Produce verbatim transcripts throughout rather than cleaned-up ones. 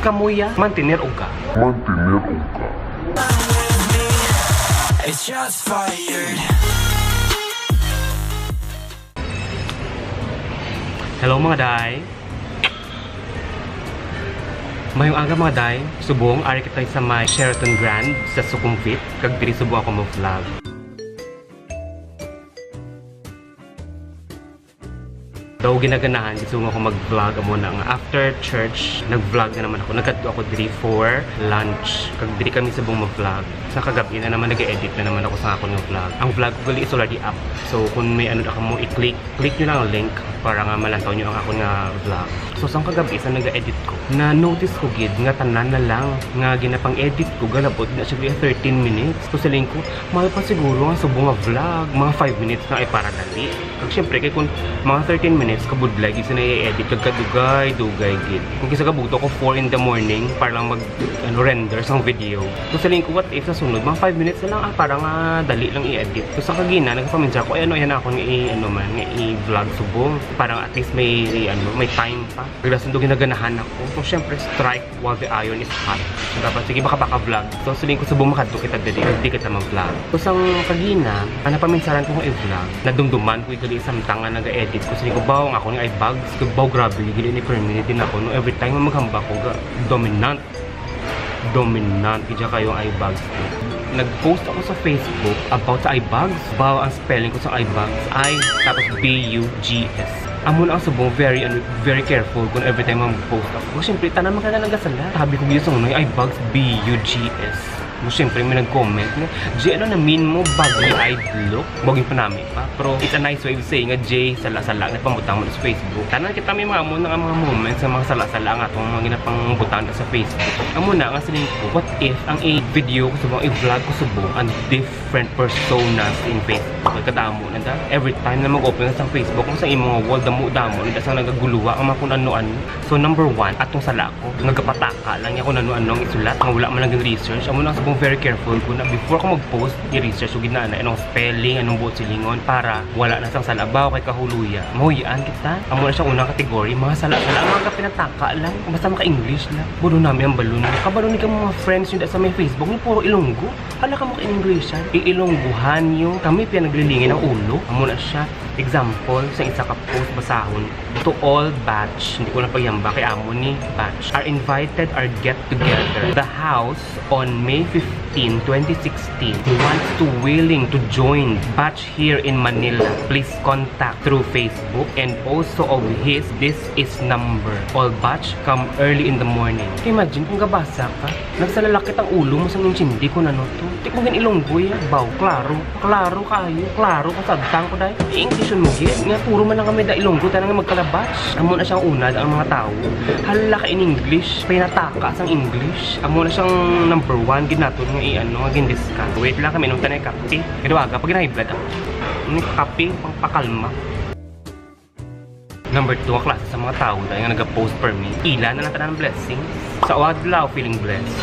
Kamuya, mantener uga. Mantener uga. It's shots fired. Hello mga day. Mayong aga mga day. Subong ari kita sa may Sheraton Grand sa Sukhumvit, kag diri subong ako mo-vlog. Daw ginaganahan, gusto mo ako mag-vlog, amo na nga. After church, nag-vlog na naman ako. Nagkadto ako diri for lunch. Kag diri kami subong mag-vlog. Sa kagab-i na naman, nag-edit na naman ako sa akon nga vlog. Ang vlog ko gali is already up. So, kung may ano na kamo i-click, click nyo lang ang link para nga malantaw nyo ang akon nga vlog. So, sang kagab-i, sa nag-edit ko, na-notice ko gid nga tanan na lang nga ginapang-edit ko, galabot na siya thirteen minutes. So, siling ko, mahal pa siguro nga subong nga vlog, mga five minutes na ay para dali. Kag syempre, kay kung mga thirteen minutes, kabudlay gid sa nai-edit, kag kadugay-dugay gid. Kung kisa kabugto ko, four in the morning, para lang mag, ano, render sang video. So, siling ko, what if sa sunod, mga five minutes na lang, ah, para nga dali lang i-edit. So, sa kagina, nagpaminsar ko, ay, ano, yan ako nga i, ano man, nga i-vlog subong. Parang at least may, ano, may time pa. Kag dason do ginaganahan ako. So, syempre, strike while the iron is hot. So, dapat, sige, baka, baka vlog. So, siling ko, subong makadto kita dali, di kita mag-vlog. So, sang kagina, ang napaminsaran ko nga i-vlog, nadumduman ko gali samtang nga naga-edit ko. Siling ko, baw, nga ako ni eye bags. Kag baw, grabe, gali ni permi, di na ako, no? Every time nga maghambak ko, ga, dominant. Dominant, gid siya kayo ang eye bags ko. Nag-post ako sa Facebook about sa eye bags. Baw, ang spelling ko sa eye bags, I, tapos B U G S. Amo na ang subong, very, ano, very careful kung every time mag-post ako. Siyempre, tanan man ka na nagasala. Sabi ko, gid sa una, eye bags, B U G S. Mo, siyempre, may nag-comment nga, J, ano na mean mo, baggy-eyed look? Baging panami pa. Pero it's a nice way of saying nga, J, sala-sala, nagpamutang mo sa Facebook. Tanan kita may mga amo na nga mga moments sa mga sala-sala ang atong mga ginapangbutangan sa Facebook. Amo na nga siling ko, what if ang i-video ko subong, i-vlog ko subong, ang different personas in Facebook? Kadamo na da. Every time na mag-open ka sa Facebook mo sa imong wall, damo-damo na da sa nagaguluwa ang mga kung ano-ano. So, number one, atong sala ko, nagapataka lang niya kung ano-ano ang isulat, nga wala man lang research. Amo na subong very careful ko na before ko mag-post, i-research ko gid na, na anong spelling, anong buot silingon, para wala na sang sala. Baw kay kahuluya. Mahuy-an kita. Amo na siya unang category, mga sala-sala, mga pinataka lang, basta maka-English lang. Puro nami ang balon. Kabalo ni ka mga friends nyo sa may Facebook, ni puro Ilonggo. Hala ka mo ka-English, ha? I-Ilongguhan nyo. Kami pinaglilingin ang ulo. Amo na siya. Example, sa isa ka post, basahon. To all batch, hindi ko na pagyamba kay amo ni batch, are invited our get together the house on May fifteen, twenty sixteen. Who wants to willing to join batch here in Manila? Please contact through Facebook and also of his this is number. All batch come early in the morning. Imagine kung gabasa ka, nagsalalakit ang ulo mo sa intindi ko na no to. Di ko gin-Ilonggo ya. Baw, klaro. Klaro kayo, klaro, kasabtan ko, day. I-English mo gid, nga puro man lang kami da Ilonggo, tanan nga magkalabatch. Amo na siyang una, ang mga tawo. Hala ka in English, pinataka sang English. Amo na siyang number one, gid naton nga i-ano, nga gin-discuss. Wait lang, kami nung tanay kape. Pero aga, pag high blood ako. Ano yung kape, pang pakalma. Number two nga klase sa mga tawo dahil nga nag-post permi, ila na lang tanan blessings. Sa adlaw, feeling blessed.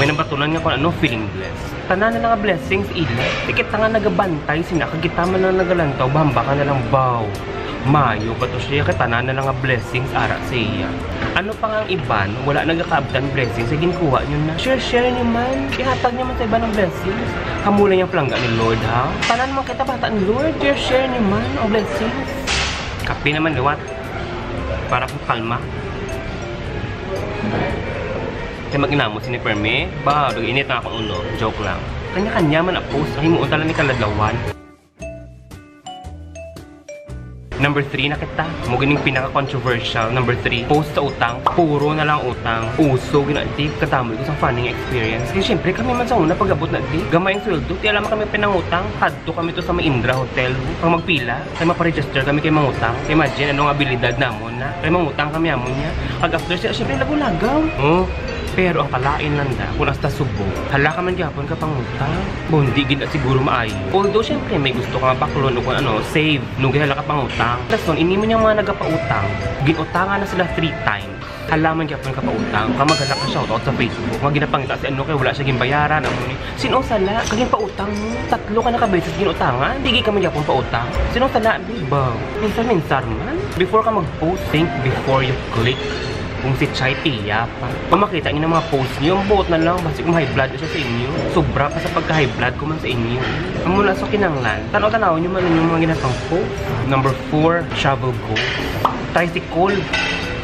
May nabatunan nga kung ano feeling blessed. Tanan na nga blessings ila. Di kita nga nagabantay sina, kag kita man lang nagalantaw, bahambakan na lang, baw. Mayo ba to siya? Kay tanan na lang nga blessings ara sa iya. Ano pa nga ang iban, wala nagakaabtan blessings, ay ginkuha nyo na. Share, share nyo man. Ihatag nyo man sa iban ang blessings. Kamo lang yung palangga ni Lord, ha? Tanan man kita bata ni Lord. Share, share nyo man ang blessings. Kape naman liwat. Para kung kalma. Kaya mag-inamot sini permi, ba, init na akong ulo. Joke lang. Kanya-kanya man ang post, ay mo tala ni kaladlawan. Number three na kita. Mo ganing pinaka-controversial. Number three, post sa utang. Puro na lang utang. Uso, ginanti. Kadamo ko sa funny nga experience. Kaya syempre, kami man sa una, pag-abot na di, gamay ang sweldo. Kaya lang kami pinangutang. Kadto kami to sa may Indra Hotel. Pag magpila, kay maparegister kami kay mangutang. Imagine, anong abilidad namon na. Kay mangutang kami amon niya. Kag after siya, syempre, lagaw-lagaw. Oh, pero ang kalain lang da, kung hasta subong. Hala ka man gyapon ka pangutang. Bundi gid na siguro maayo. Although, syempre, may gusto ka nga baklon o kung ano, save. Nung hala ka pangutang. Tapos nun, ini mo niyang mga nagapautang, ginutangan na sila three times. Hala man gyapon ka pautang. Ka maghala ka shoutout sa Facebook. Nga ginapangita si ano kay wala siya ginbayaran. Amo ni, sin-o sala? Kagin pautang mo. Tatlo ka na ka beses ginutangan. Digi ka man gyapon pautang. Sin-o sala, di ba? Minsan-minsan man. Before ka mag-post, think before you click. Kung si Chai Tia pa. Kung makita niyo ang mga post niyo, ang buot na lang, basi kung high blood siya sa inyo. Sobra pa sa pagka-high blood ko man sa inyo. Amo na sa kinanglan. Tanaw-tanaw niyo man yung mga ginatang post. Number four, travel goals. Tricycle.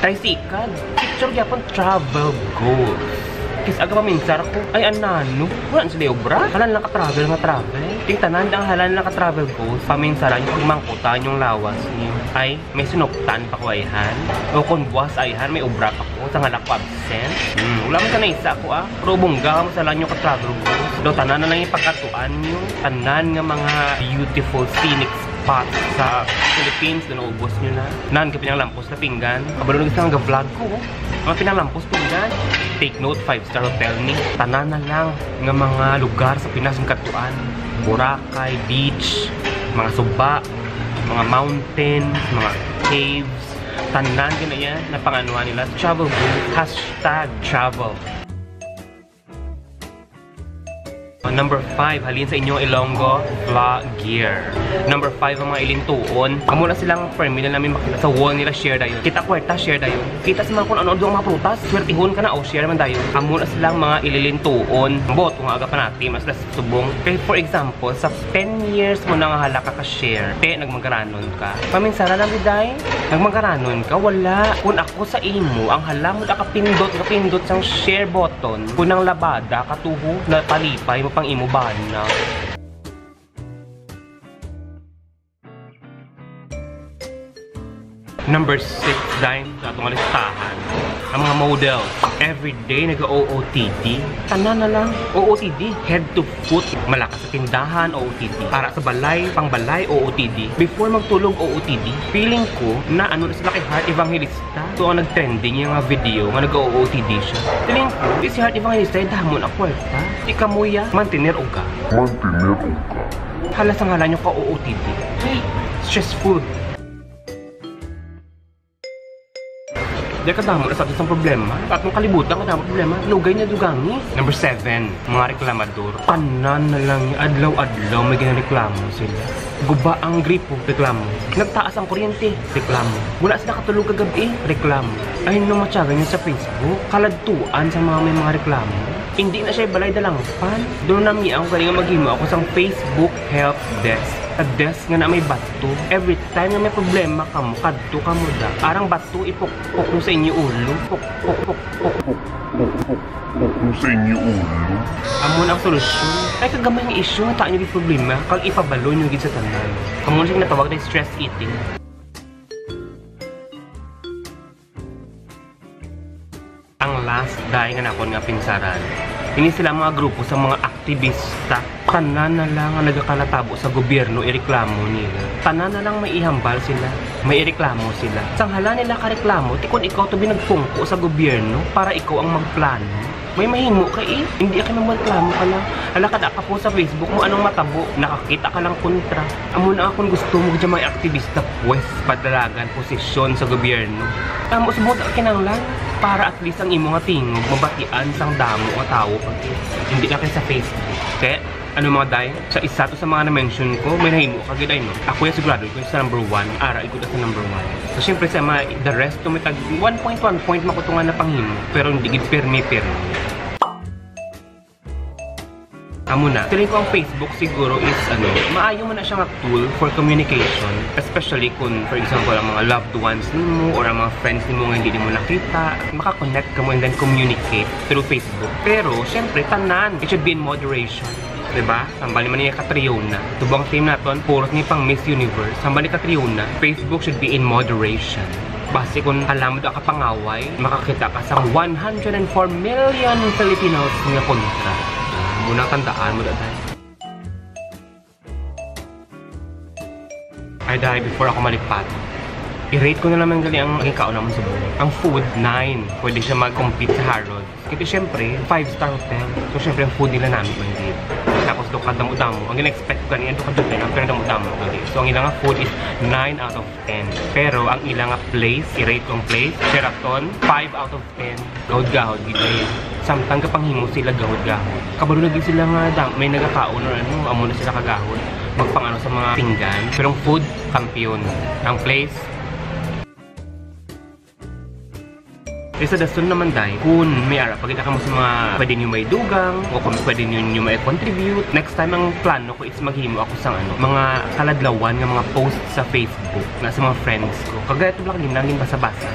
Tricycle. Picture gyapon, travel goals. Kis aga paminsar ko, ay anano. Wala na sila obra. Halan lang ka travel nga travel. Ting tanan ang halan lang ka travel goals. Paminsaran yung pagmangkutan yung lawas niyo. Ay, may sinuptan pa ko ayhan. O kung buwas ayhan, may obra pa ko. Sa nga ko absent. Hmm, wala man sana isa ko ah. Pero bungga mo sa lanyo ka travel goals. Daw tanan na lang yung pagkatuan niyo. Tanan nga mga beautiful scenic spots sa Philippines, doon naubos niyo na. Nan, kapinang lampos na pinggan. Kabalo na gusto nga vlog ko. Oh. Mga pinalampos pinggan. Take note, five-star hotel ni. Tanan na lang nga mga lugar sa Pinas ang katuan. Boracay Beach, mga suba, mga mountains, mga caves. Tanan gina yan na panganuan nila. Travel group, hashtag travel. Number five, halin sa inyong Ilonggo Vlogger. Number five, ang mga ilintuon. Amo na silang permi na namin makita sa wall nila, share dayon. Kita kwarta, share dayon. Kita sa mga kung ano ang mga prutas, swertihon ka na, o share man dayon. Amo na silang mga ililintuon. Bot, kung aga pa natin, mas las subong. Kay, for example, sa ten years mo na nga hala ka ka-share, te, nagmangaranon ka. Paminsara lang, biday. Nagmangaranon ka, wala. Kung ako sa imo, ang hala mo nakapindot, kapindot sang share button. Kung ang labada, katuho, napalipay mo pang imo bana. Number six, dahil sa atong listahan, ang mga models, everyday nag-O O T D. Tanan na lang, O O T D, head to foot. Malakas sa tindahan, O O T D. Para sa balay, pang balay, O O T D. Before magtulog, O O T D. Feeling ko na ano na sila kay Heart Evangelista. So, ang nag-trending yung mga video nga nag-O O T D siya. Feeling ko, di si Heart Evangelista, yung damo na kwarta. Di ka mo ya, mantener uga. Mantener uga. Hala sa ngalan yung ka-O O T D. Stressful. Di ka damo na sa atin sang problema. Sa atong kalibutan, ka damo problema. Lugay niya dugangi. Number seven, mga reklamador. Tanan na lang niya. Adlaw-adlaw may ginareklamo sila. Guba ang gripo, reklamo. Nagtaas ang kuryente, reklamo. Wala sila katulog kagabi, reklamo. Ay, no, matyagan niya sa Facebook. Kaladtuan sa mga may mga reklamo. Hindi na siya balay dalangpan. Doon na mi ang galing nga maghimo ako sang Facebook help desk. Sa desk nga na may bato. Every time nga may problema kamo, kadto kamo da. Arang bato, ipukpok mo sa inyo ulo. Pukpok, pukpok, pukpok mo sa inyo ulo. Amo na ang solusyon. Ay, kagamay nga issue nga taan niyo gid problema, kag ipabalo niyo gid sa tanan. Amo na siya ginatawag na stress eating. Ang last, dahil nga nakon nga pinsaran, ini sila mga grupo sa mga aktibista. Tanan na lang nga nagakalatabo sa gobyerno, ireklamo nila. Tanan na lang may ihambal sila, may ireklamo sila. Sang hala nila kareklamo, ti kon ikaw to binagpungko sa gobyerno para ikaw ang magplano. May mahimo ka eh. Hindi ka nang magreklamo ka lang. Hala ka, da ka po sa Facebook mo, anong matabo? Nakakita ka lang kontra. Amo na akong gusto mo dyan, mga aktibista, pwes, padalagan, posisyon sa gobyerno. Amo sa buta kinanglan. Para at least ang imo nga tingog mabatian sang damo nga tawo pag hindi na kay sa Facebook. Kaya, ano mga day, sa isa to sa mga na-mention ko, may nahimo ka gid ay, no? Ako ya sigurado ko sa number one, ara igud sa number one. So, syempre sa mga, the rest to may tag one point one point makutungan na panghimo, pero hindi gid pirmi-pirmi. Amo na. Feeling ko ang Facebook siguro is, ano, maayo man na siya nga tool for communication, especially kung, for example, ang mga loved ones nimo or ang mga friends nimo nga hindi nimo nakita, makakonect kamo and then communicate through Facebook. Pero, syempre, tanan, it should be in moderation. Diba? Sambal ni man niya Catriona. Tubang team naton, puros ni pang Miss Universe. Sambal ni Catriona, Facebook should be in moderation. Basi kung alam mo ka pangaway, makakita ka sa one hundred and four million Filipinos nga kontra. Muna tandaan mo, daday. Ay, dahil before ako malipat, i-rate ko na naman gali ang ikaw naman sa buhay. Ang food, nine. Pwede siya mag-compete sa Harrods. Kasi syempre, five-star hotel. So, syempre, ang food nila namin man din. Tapos, do kadamo-damo. Ang gina-expect ko ganyan, do kadamo-damo. Ang pinadamo-damo gali. So, ang ilang food is nine out of ten. Pero ang ila nga place, i-rate kong place, Sheraton, five out of ten. Gahod-gahod gid eh. Samtang gapanghimo sila gahod-gahod. Kabalo na gid sila nga dam-, may nagakaon or ano, amo na sila kagahod. Magpangano sa mga pinggan. Pero ang food, kampiyon. Ang place, Kay sa dason naman, day, kung may ara pa gid kamo sa mga pwede nyo maidugang o kung pwede nyo, nyo mai-contribute, next time ang plano ko is maghimo ako sang ano, mga kaladlawan nga mga post sa Facebook na sa mga friends ko. Kagaya ito lang, naging basa-basa.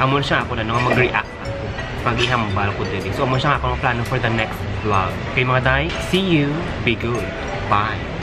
Amo na siya ako na nga mag-react ako pag ihambal ko diri. So, amo siya nga akong plano for the next vlog. Kay mga day, see you. Be good. Bye.